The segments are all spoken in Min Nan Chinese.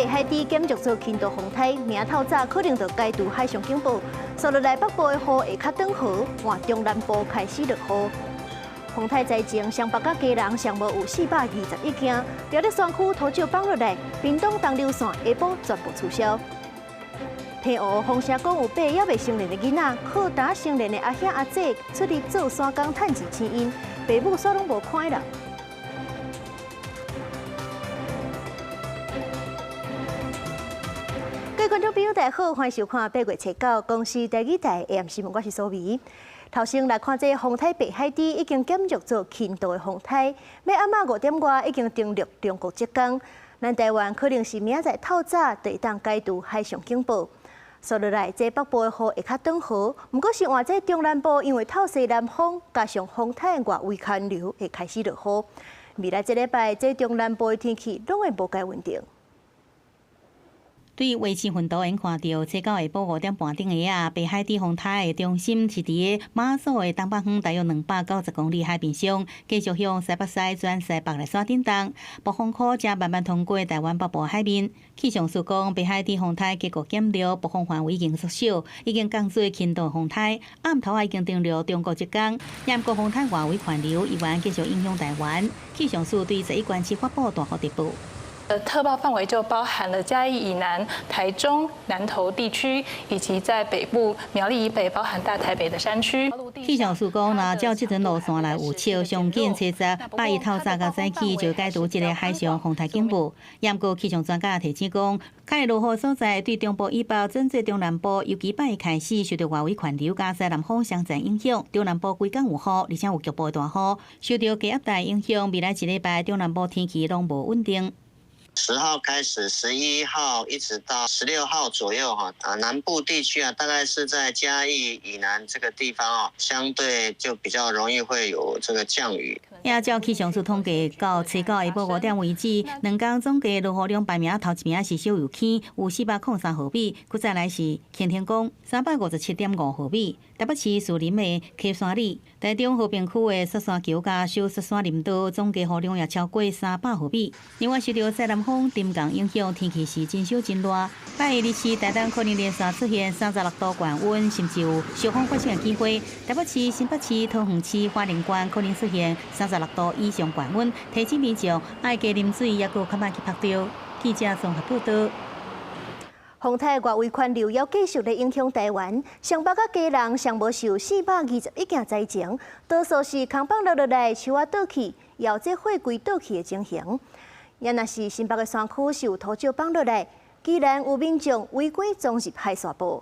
白海底减弱做轻度风台，明透早可能就解除海上警报。紲落来北部的雨会较转和，换中南部开始落雨。风台灾情，双北佮基隆上无有421件，苗栗山区土石崩落来，屏东东流线下晡全部取消。天鹅风声讲有八个犹未成年的囡仔，靠打成年的阿兄阿姐出去做山工趁钱生𪜶，爸母煞拢无看啦。各位观众朋友，大家好，欢迎收看8月初9公视台语台 AM 新闻，我是苏美。头先来看这风台白海猪已经减弱做轻度的风台，欲暗仔5点外已经登陆中国浙江，咱台湾可能是明仔载透早就会当解除海上警报。紲落来，这北部的雨会较转和，毋过是换这中南部，因为透西南风加上风台的外围环流会开始落雨。未来这礼拜，这中南部的天气拢会无介稳定。对卫星云图𪜶看著，初九下晡5点半顶下啊，白海猪风台的中心是伫个马祖的东北方，大约290公里海面上，继续向西北西转西北来煞振动，暴风圈才慢慢通过台湾北部海面。气象署讲，白海猪风台结果减弱，暴风范围已经缩小，已经降做轻度风台。暗头仔已经登陆中国浙江，毋过风台外围环流依然继续影响台湾。气象署对11县市发布大雨特报。特报范围就包含了嘉义以南、台中、南投地区，以及在北部苗栗以北，包含大台北的山区。气象署讲，若照这阵路线来预测，上紧初十拜一透早佮早起就解除这个海上风台警报。毋过气象专家提醒讲，较会落雨所在对中部以北转做中南部，尤其拜一开始受到外围环流佮西南风双层影响，中南部规工有雨，而且有局部大雨。受到低压带影响，未来一礼拜中南部天气拢无稳定。 10号开始，11号一直到16号左右哈啊，南部地区啊，大概是在嘉义以南这个地方哦，相对就比较容易会有这个降雨。也照气象署统计，到初九下晡5点为止，两工总计落雨量排名头一名是小油坑，有403毫米，阁再来是乾天宫357.5毫米，台北市士林的溪山里、台中和平区的雪山桥佮小雪山林道总计雨量也超过300毫米。另外，受到西南风沉降影响，天气是真烧真热。拜一、二、四，台东可能连续出现36度高温，甚至有烧风发生的机会。台北市、新北市、桃园市、花莲县可能出现36度以上高温，提醒民众爱加啉水，犹阁较莫去曝著。记者综合报道。风台外围环流犹继续咧影响台湾，双北佮基隆上无受421件灾情，多数是空放落落来，树仔倒去，有这货柜倒去的情形。也若是新北的山区是有土石崩落来，居然有民众违规装入海沙埔。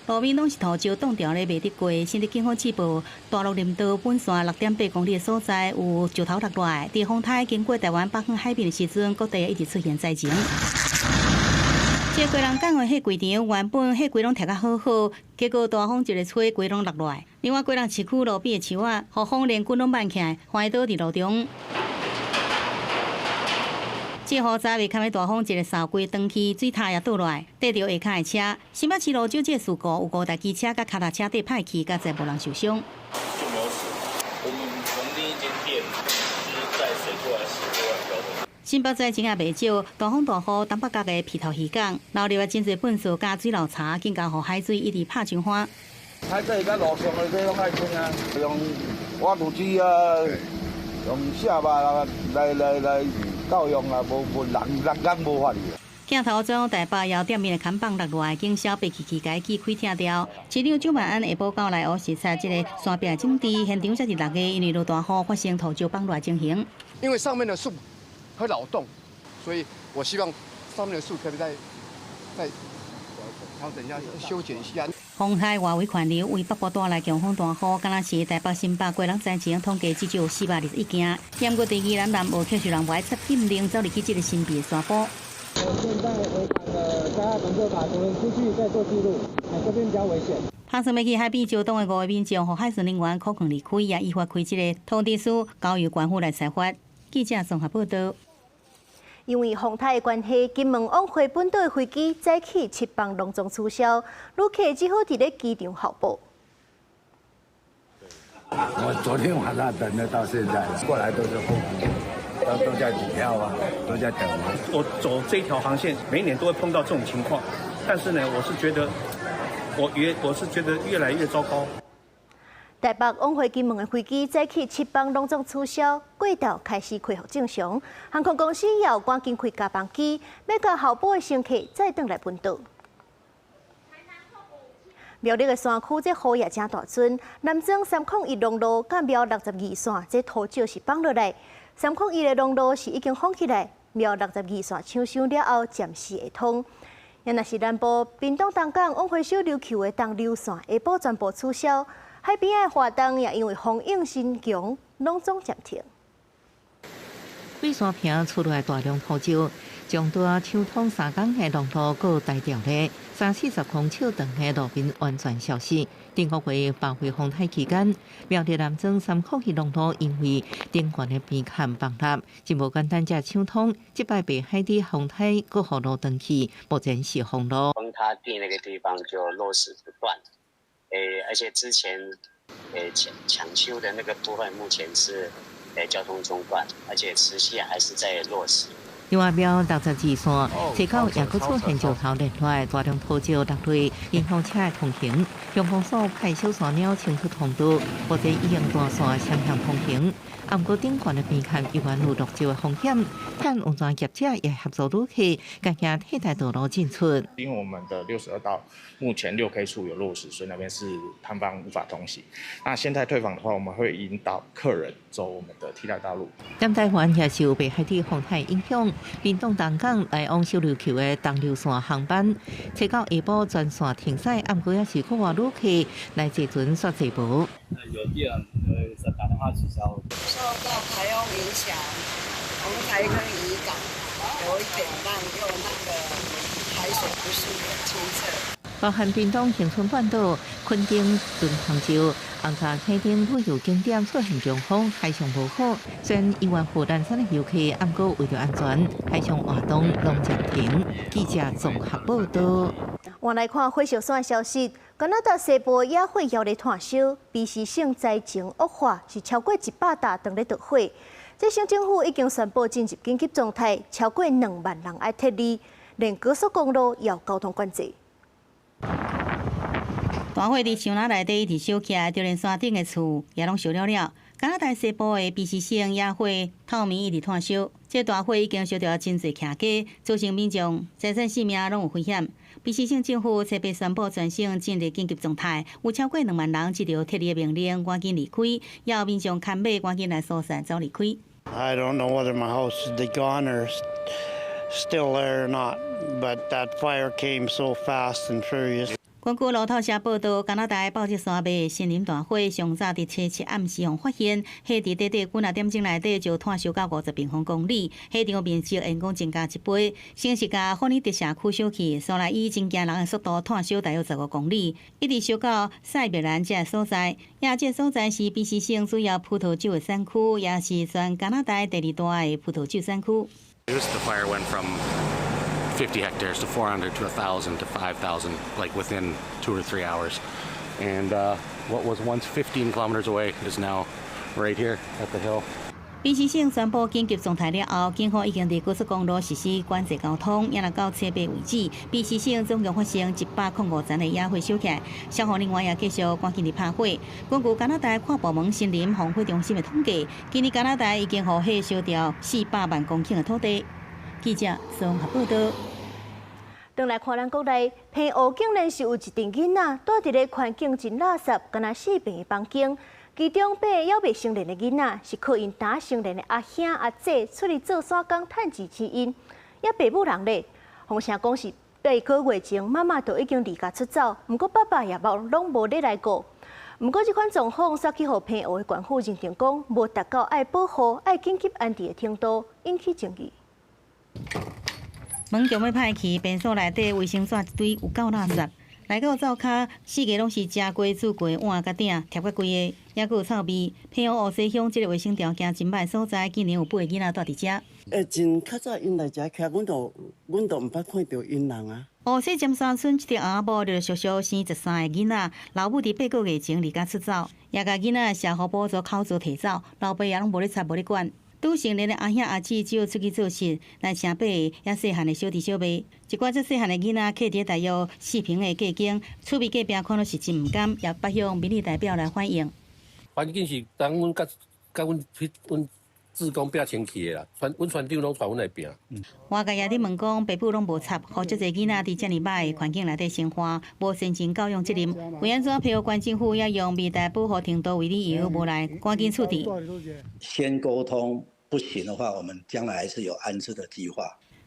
路面拢是土石冻牢咧，袂得过。新竹警方试报，大陆林道本线6.8公里的所在有石头落落来。伫风台经过台湾北方海面的时阵，各地一直出现灾情。这基隆港的货柜场原本货柜拢叠甲好好，结果大风一个吹，柜拢落落来。另外，基隆市区路边的树仔，予风连根拢挽起来，翻倒伫路中。这雨早未堪的大风，一个扫规断去，水塔也倒落来，缀著下跤的车。新北市路上这个事故，有五台机车佮跤踏车缀歹去，加载无人受伤。就没有水，我们从另一间店就是带水过来洗过来浇。新北灾情也袂少，大风大雨，东北角的埤头渔港流入来真济粪扫佮水流槽，更加予海水一直拍上翻。海水佮路上的这拢爱清啊，用挖土机啊，用下巴来来来。够用啊，无无人人工无法哩。镜头转台北窑店面的看板落落来，警消被气气家己开拆掉。市长蒋万安下晡到内湖视察这个山壁整治现场，才伫6月，因为落大雨发生土石崩落情形。因为上面的树会扰动，所以我希望上面的树可以再调整一下，修剪一下。风台外围环流为北部带来强风大雨，敢若是台北、新北、基隆灾情统计至少有421件。毋过，伫宜兰南澳，却是人无爱插禁令，走入去这个神秘的山坡。现在违反了灾害防救法，我们出去再做记录，这边比较危险。拍算欲去海边石洞的五个民众，予海巡人员苦劝离开，也依法开这个通知书，交由县府来裁罚。记者综合报道。因为风台的关系，金门往回本岛的飞机早起7班拢总取消，旅客只好伫咧机场候补。我昨天晚上等的到现在，过来都是候补。都在股票啊，都在等。我走這條航線，每年都會碰到這種情況，但是呢，我是覺得，我是覺得越來越糟糕。台北往回金門的飛機早起7班攏總取消，過晝開始恢復正常。航空公司也有趕緊開加班機，欲共候補的乘客載轉來本島。苗栗的山區這雨也誠大陣，南庄301農路佮苗62線這土石是崩落來，301的農路是已經封起來，苗62線搶修了後暫時會通。若是南部屏東東港往回小琉球的東琉線下晡全部取消。海邊的活動也因為風湧升強，攏總暫停。對山坪出來大量土石，將拄仔搶通3工的農路閣台掉咧，30-40公尺長的路面完全消失。頂個月暴雨風颱期間，苗栗南庄301農路因為頂懸的邊崁崩塌，真無簡單才搶通。這擺白海底風颱閣予路斷去，目前是封路。崩塌地那個地方就落石不斷。誒，而且之前搶修的那個部分，目前是交通中斷，而且持續還是在落石。另外，苗62線，初九也閣出現石頭連來，大量土石落落，影響車的通行。鄉公所派小山鳥清除通道，目前已經斷線雙向通行。啊，毋過頂懸的邊崁猶原有落石的風險，趁運轉業者也協助旅客，共行替代道路進出。因為我們的62道目前6K 處有落石，所以那邊是坍方無法通行。那現在退房的話，我們會引導客人走我們的替代道路。南台灣也受白海底風颱影響，屏東東港來往小琉球的東琉線航班，初九下晡全線停駛，毋過也是國外旅客來坐船煞坐無。有啲人打電話取消。受到台風影響，紅台跟漁港有一點慢，又那個海水不是很清澈。包含屏東恆春半島、墾丁、屯旁洲、紅沙溪等旅遊景點出現強風，海象無好。雖然猶原赴蘭山的遊客，毋過為著安全，海上活動攏暫停。記者綜合報道。我來看火燒山的消息，加拿大西部野火猶咧湠燒，卑詩省災情惡化，是超過100搭當咧著火。這省政府已經宣布進入緊急狀態，超過2萬人愛撤離，連高速公路也有交通管制。大火佇樹林內底一直燒起來，就連山頂的厝也攏燒了了。加拿大西部的卑詩省野火透暝一直湠燒，這大火已經燒著真濟徛家，造成民眾財產性命攏有危險。卑詩省政府初八宣布全省進入緊急狀態，有超過2萬人接到撤離的命令，趕緊離開，也有民眾牽馬趕緊來疏散走離開。 I don't know whether my house is gone or still there or not, but that fire came so fast and furious. 根據路透社報道，加拿大豹子山脈森林大火上早佇初七暗時予發現，火佇短短幾若點鐘內底就湠燒到50平方公里，火場面積人工增加一倍。先是共霍尼迪社區燒去，煞來以真驚人的速度湠燒大約15公里，一直燒到塞別蘭這个所在。也這个所在是卑詩省主要葡萄酒的產區，也是全加拿大第二大的葡萄酒產區。 The fire went from 50 hectares to 400 to 1,000 to 5,000, like within 2 or 3 hours. And what was once 15 kilometers away is now right here at the hill. 卑詩省宣布緊急狀態了後，警方已經佇高速公路實施管制交通，也若到初八為止，卑詩省總共發生105層的野火燒起來，消防人員也繼續趕緊佇拍火。根據加拿大跨部門森林防火中心的統計，今年加拿大已經予火燒掉400萬公頃的土地。記者綜合報道。轉來看咱國內，澎湖竟然是有一陣囡仔蹛佇咧環境真垃圾，敢若四平的房間。其中八個猶未成年的囡仔是靠𪜶呾成年的阿兄阿姐出去做散工趁錢飼𪜶，也爸母人咧，風聲講是8個月前媽媽就已經離家出走，毋過爸爸也無攏無咧來顧。毋過這款狀況，煞去予澎湖的縣府認定講無達到愛保護、愛緊急安置的程度，引起爭議。門就欲歹去，便所內底衛生紙一堆，有夠垃圾。來到灶跤，四界攏是食過、煮過的碗佮鼎，疊甲規个，猶閣有臭味。澎湖湖西鄉這个衛生條件真歹所在，竟然有八个囡仔蹛佇遮。欸，真較早𪜶來遮徛，阮就毋捌看著𪜶人啊。湖西尖山村這條翁仔某陸陸續續生13個囡仔，老母佇8個月前離家出走，也共囡仔社福補助扣除提走，老爸也攏無咧插無咧管。拄成年的阿兄阿姊只好出去做事，來城八个細漢的小弟小妹，一寡遮細漢的囡仔，徛佇大約4坪的隔間，厝邊隔壁看攏是真毋甘，也捌向民意代表來反映。環境是當阮佮佮阮去阮志工拼清氣的啦，船阮船長攏帶阮來拼。外界也佇問講，爸母攏無插，予遮濟囡仔佇遮爾歹的環境內底生活，無先進教養責任。為按怎配合縣政府也用未達保護程度為理由，無來趕緊處置。先溝通不行的話，我們將來還是有安置的計劃。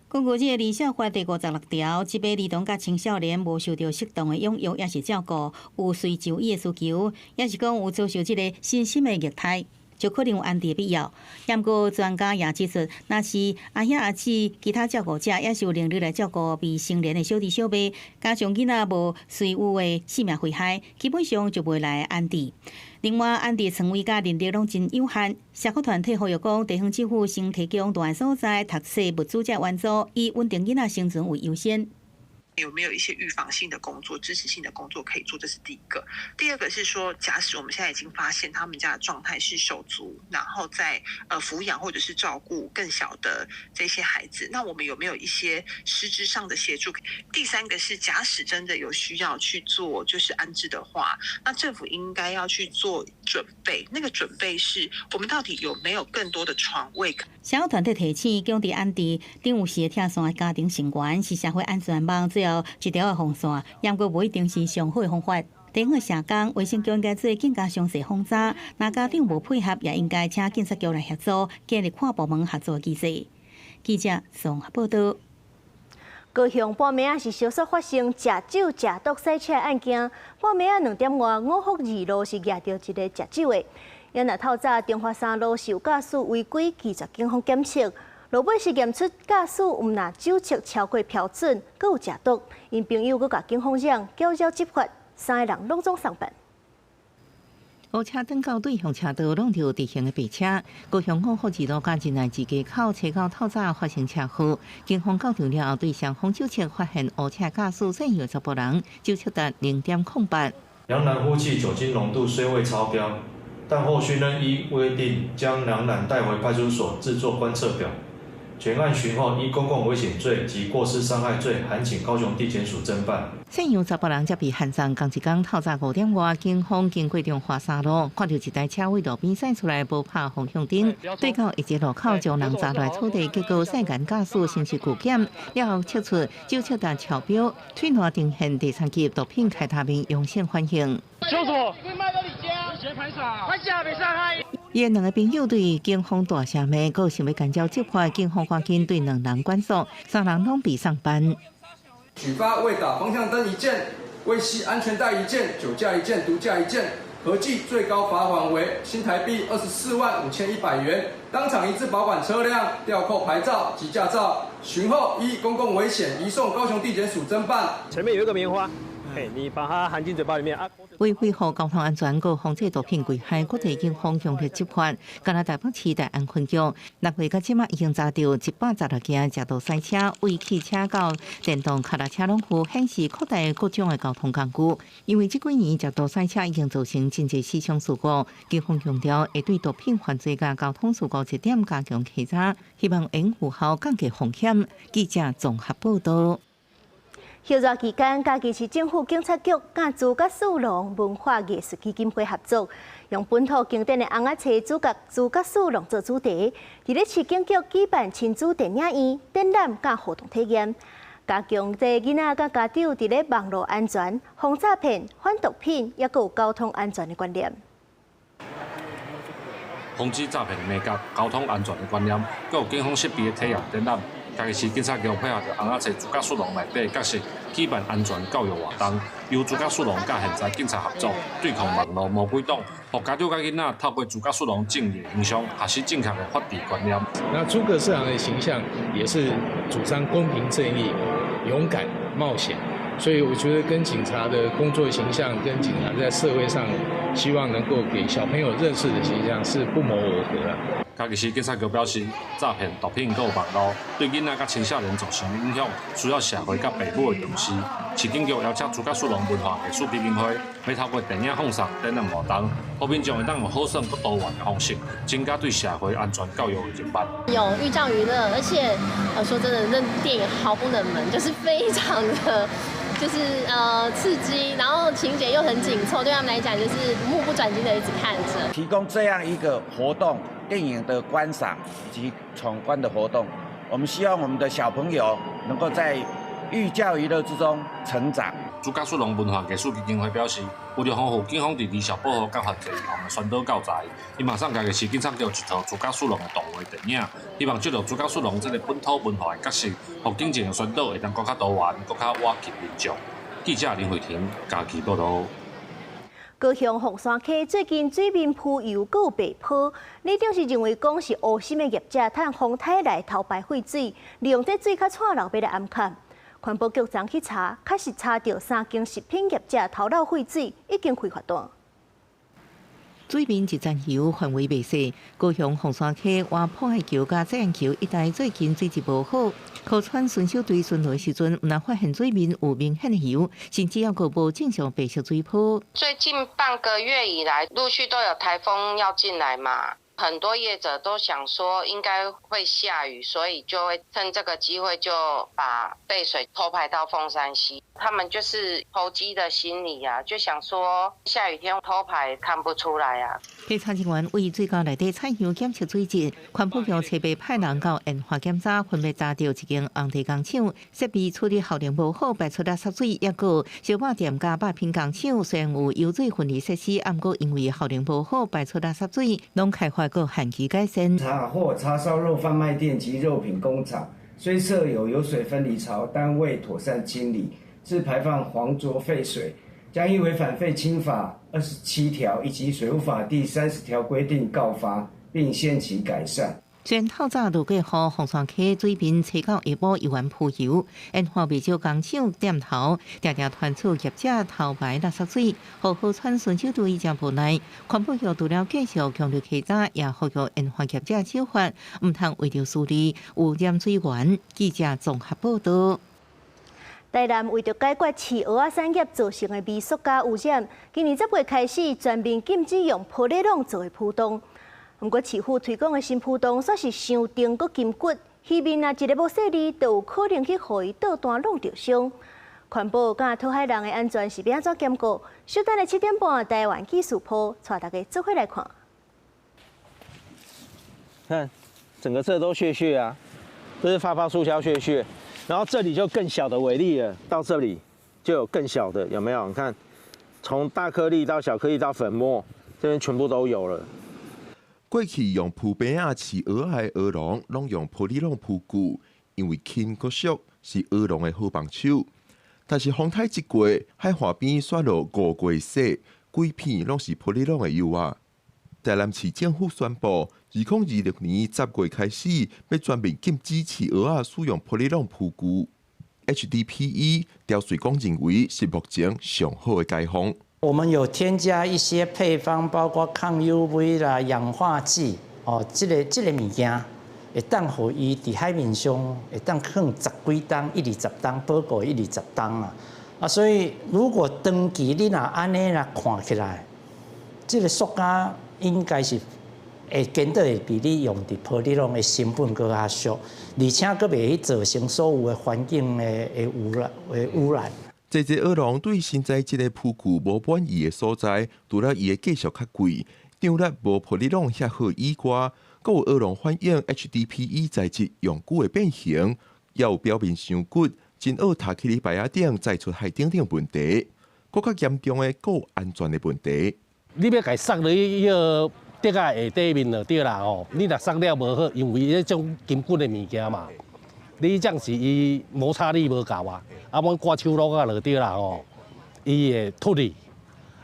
根據這個兒少法第56條，這筆兒童佮青少年無受著適當的養育，抑是照顧，有隨就醫的需求，抑是講有遭受這個身心的虐待，就可能有安置的必要。毋過專家也指出，若是阿兄阿姊、其他照顧者，抑是有能力來照顧未成年的小弟小妹，加上囡仔無隨有的性命危害，基本上就袂來安置。另外，安置床位佮人力攏真有限。社福團體呼籲講，地方政府先提供蹛所在讀冊物資遮援助，以穩定囡仔生存為優先。有沒有一些預防性的工作、支持性的工作可以做？這是第一個。第二個是說，假使我們現在已經發現他們家的狀態是手足，然後在撫養或者是照顧更小的這些孩子，那我們有沒有一些實質上的協助？第三個是，假使真的有需要去做就是安置的話，那政府應該要去做準備。那個準備是我們到底有沒有更多的床位？社福團體提醒，強制安置頂有四个拆散的家庭成員是社會安全網最後一條的防線，毋過無一定是上好的方法。地方的社工、衛生局應該做更加詳細訪查，若家長無配合，也應該請警察局來協助，建立跨部門合作機制。記者綜合報道。高雄半暝仔是燒紲發生食酒食毒駛車案件，半暝仔2點外，五福二路是蜈著一个食酒的。因若透早中華三路是有駕駛違規，拒絕警方檢測，落尾是驗出駕駛毋但酒測超過標準，閣有食毒。𪜶朋友閣共警方講，繳交執法，三个人攏總送辦。烏車轉到對向車道，挵著直行的白車。高雄五福二路佮仁愛寺街口，初九透早發生車禍，警方到場了後，對雙方酒測發現烏車駕駛姓楊查埔人，酒測達0.08。楊男呼氣酒精濃度雖未超標，但後續仍依規定將梁男帶回派出所製作觀測表。全案訊後依公共危險罪及過失傷害罪，函請高雄地檢署偵辦。姓楊查埔人才被函送，仝一工透早5點外，警方經過中華三路，看著一台車佇路邊駛出來，無拍方向燈，對到一個路口將人砸落草地，結果涉嫌駕駛刑事具檢，了後測出酒測達超標，推拿呈現第三級毒品開他命陽性反應。清楚。伊兩个朋友對警方大聲罵，閣想欲干擾執法，警方趕緊對兩人管束，三人攏被送辦。舉發未打方向燈一件，未繫安全帶一件，酒駕一件，毒駕一件，合計最高罰款為新台幣245,100元。當場移置保管車輛，吊扣牌照及駕照。訊後依公共危險移送高雄地檢署偵辦。前面有一個棉花，嘿，你把它含進嘴巴裡面啊。為維護交通安全，閣防止毒品危害，國際警方強力執法。敢若台北市大安分局，6月到這馬已經查著116件食毒賽車、違汽車到電動腳踏車攏有顯示擴大各種的交通工具。因為這幾年食毒賽車已經造成真濟死傷事故，警方強調會對毒品犯罪佮交通事故這點加強稽查，希望能有效降低風險。記者綜合報道。休熱期間，嘉義市政府警察局佮諸葛四郎文化藝術基金會合作，用本土經典的尪仔冊主角諸葛四郎做主題，佇咧市警局舉辦親子電影院、展覽佮互動體驗，加強這囡仔佮家長佇咧網路安全、防詐騙、反毒品，抑閣有交通安全的觀念。防止詐騙的眉角、交通安全的觀念，閣有警方設備的體驗展覽。嘉義市警察局配合著尪仔冊諸葛四郎內底角色舉辦安全教育活動，由諸葛四郎佮現在警察合作，對抗網路魔鬼黨，予家長佮囡仔透過諸葛四郎正義形象，學習正確的法治觀念。那諸葛四郎的形象也是主張公平正義、勇敢冒險，所以我覺得跟警察的工作形象，跟警察在社會上希望能夠給小朋友認識的形象是不謀而合啊。嘉义市警察局表示，诈骗、毒品阁有网路，对囡仔佮青少年造成的影响，需要社会佮父母的重视。市警局邀请诸葛四郎文化艺术基金会，欲透过电影放送、展览活动，予民众会当用好耍阁多元的方式，增加对社会安全教育的认知。有寓教于乐，而且说真的，那电影毫不冷门，就是非常的，就是刺激，然后情节又很紧凑，对他们来讲就是目不转睛的一直看着。提供这样一个活动，电影的观赏以及闯关的活动，我们希望我们的小朋友能够在寓教于乐之中成长。诸葛四郎文化艺术基金会表示，为了防护警方伫二小保护佮犯罪预防的宣导教材，伊嘛送嘉义市警察局一套诸葛四郎的动画电影，希望藉著诸葛四郎这个本土文化的角色，予警情的宣导会当阁较多元、阁较倚近民众。记者林慧婷嘉义报道。高雄凤山溪最近水面浮油，阁有白泡，里长是认为讲是乌心的业者趁风台来偷排废水，利用这水较蔡漏欲来掩崁。环保局昨去查，确实查著三间食品业者偷漏废水，已经开罚单。水面一层油，范围袂细。高雄凤山溪外破海桥佮济安桥一带最近水质无好，河川巡守队巡逻时阵，毋但发现水面有明显的油，甚至犹阁无正常白色水泡。最近半个月以来，陆续都有台风要进来嘛。很多业者都想说应该会下雨，所以就会趁这个机会就把废水偷排到凤山溪。他们就是投机的心理啊，就想说下雨天偷排看不出来啊。稽查人员为水沟内底采样检测水质，环保局特别派人到现场检查，分别查著一间红茶工厂设备处理效能无好，排出垃圾水，抑阁烧肉店佮肉品工厂虽然有油水分离设施，毋过因为效能无好，排出垃圾水，拢开发阁限期改善。查获叉烧肉贩卖店及肉品工厂虽设有油水分离槽，但未妥善清理，致排放黄浊废水，将依违反废清法27条以及水务法第30条规定告发，并限期改善。虽然透早落过雨，凤山溪水面初九下晡犹原浮油，沿岸袂少工厂店头，定定传出业者偷排垃圾水，予河川巡守队真无奈。环保局除了继续强力稽查，也呼吁沿岸业者守法，毋通为著私利污染水源。记者综合报道。台南为著解决饲蚵仔产业造成的微塑胶污染，今年10月开始全面禁止用玻璃笼做的浮动。毋过市府推广的新浮动，煞是伤重阁金骨，渔民若一个无细腻，就有可能去予伊倒弹弄著伤。环保佮讨海人的安全是欲按怎兼顾？小等下7点半，台湾技术铺带大家做伙来看。看，整个这都屑屑啊，这是发泡塑胶屑屑，然后这里就更小的微粒了，到这里就有更小的，有没有？你看，从大颗粒到小颗粒到粉末，这边全部都有了。过去用浮爿仔饲蚵仔的蚵笼，拢用玻璃笼浮具，因为轻阁俗，是蚵笼的好帮手。但是风台一过，海岸边煞落五月雪，规片拢是玻璃笼的油仔。台南市政府宣布，2026年10月开始，欲全面禁止饲蚵仔使用玻璃笼浮具。HDPE 调水工认为是目前上好的解方。我们有添加一些配方，包括抗 UV 啦、氧化剂哦，這個物件會當予伊佇海面上會當囥十幾冬、一二十冬，保護一二十冬啊。啊，所以如果長期你若按呢來看起來，這個塑膠應該是會減倒會比你用佇玻璃籠的成本閣較俗，而且閣袂去造成所有的環境的污染。濟濟蚵農對新材質的浮具無滿意的所在，除了伊的價數較貴、張力無玻璃籠遐好以外，閣有蚵農反映 HDPE 材質用久會變形，也有表面傷骨，真僫塌起佇排仔頂載出海等等問題。閣較嚴重的，閣有安全的問題。你欲共伊捒落去彼个竹仔下底面就對啦吼。你若捒了無好，因為彼種金骨的物件嘛，你這樣是伊摩擦力無夠啊。啊，阮掛手橐仔就對啦吼，伊會脫離，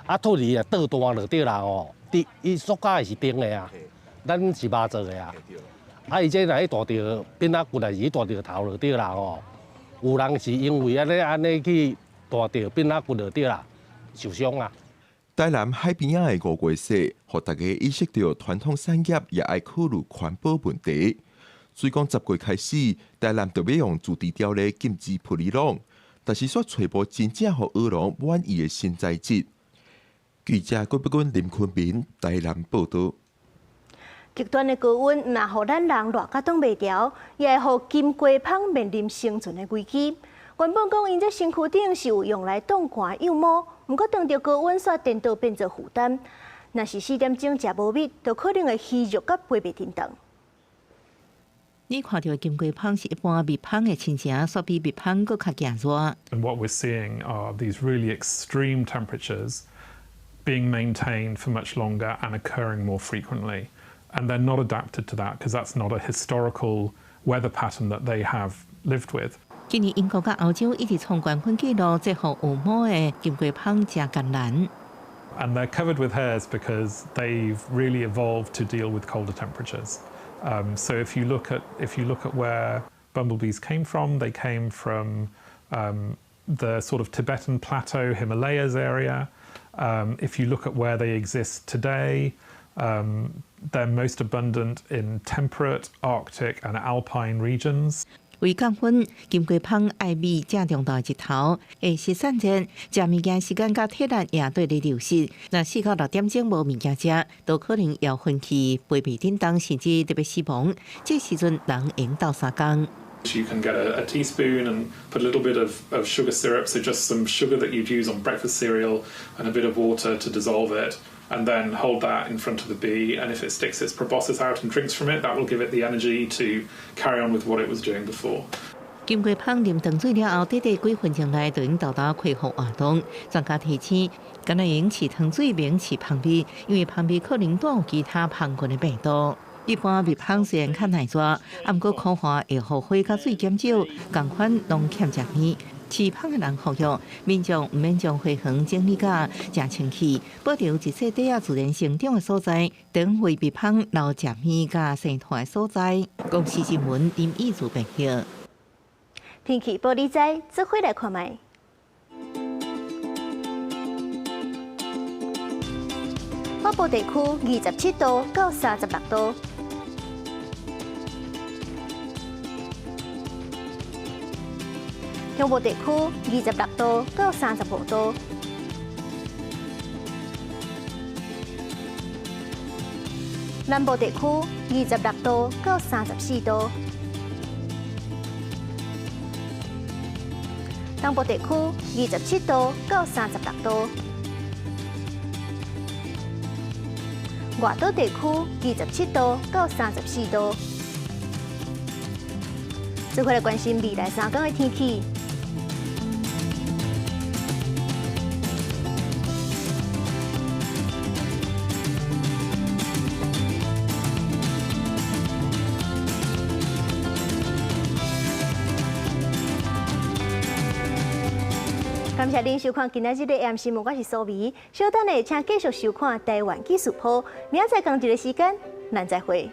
啊脫離啊倒彈就對啦吼。佇伊塑膠的是重的啊，咱是肉做的啊。啊，伊這若去彈著變仔骨，還是去彈著頭就對啦吼。有人是因為按呢按呢去彈著變仔骨就對啦，受傷啊。台南海邊仔的五月踅，予大家意識著傳統產業也愛考慮環保問題。雖講10月開始，台南就欲用自治條例禁止玻璃籠，但是煞揣無真正予蚵農滿意的新材質。記者郭碧君、林坤明台南報導。極端的高溫，毋但予咱人熱甲擋袂牢，也會予金雞蜂面臨生存的危機。原本講𪜶這身軀頂是有用來擋寒的幼毛，毋過當著高溫，煞顛倒變做負擔。若是4點鐘食無蜜，就可能會虛弱甲飛袂振動。你看著的金雞蜂是一般蜜蜂的親情，煞比蜜蜂閣較驚熱。 And what we're seeing are these really extreme temperatures being maintained for much longer and occurring more frequently. And they're not adapted to that because that's not a historical weather pattern that they have lived with. 今年英國佮歐洲一直創高溫紀錄，這予有毛的金雞蜂誠艱難。 And they're covered with hairs because they've really evolved to deal with colder temperatures. So if you look at where bumblebees came from, they came from the sort of Tibetan Plateau, Himalayas area. If you look at where they exist today, they're most abundant in temperate, Arctic, and alpine regions. 為降溫，金雞蜂愛覓正中晝的日頭，會時散熱，食物件時間佮體力也綴咧流失。若4到6點鐘無物件食，都可能會昏去、飛袂振動，甚至特別死亡。這時陣人會用鬥相共。 You can get a teaspoon and put a little bit of sugar syrup, so just some sugar that you'd use on breakfast cereal, and a bit of water to dissolve it, and then hold that in front of the bee. And if it sticks its proboscis out and drinks from it, that will give it the energy to carry on with what it was doing before. 金雞蜂啉糖水了後，短短幾分鐘內就會沓沓恢復活動。專家提醒，敢若會用飼糖水，免飼蜂蜜，因為蜂蜜可能帶有其他蜂群的病毒。一般蜜蜂雖然較耐熱，啊，毋過苦寒會予火佮水減少，仝款攏欠食物。飼蜂的人呼籲民眾毋免將花園整理甲誠清氣，保留一細塊仔自然生長的所在，當為蜜蜂留食物佮生團的所在。公視新聞林義祖編譯。天氣報你知，做伙來看覓。北部地區27度到36度。中部地區26度到35度。南部地區26度到34度。東部地區27度到36度。外島地區27度到34度。最後來關心未來3天的天氣。感謝您收看今仔日的 AM 新聞，我是蘇眉。稍等下，請繼續收看台灣紀事報。明仔載仝一个時間，咱再會。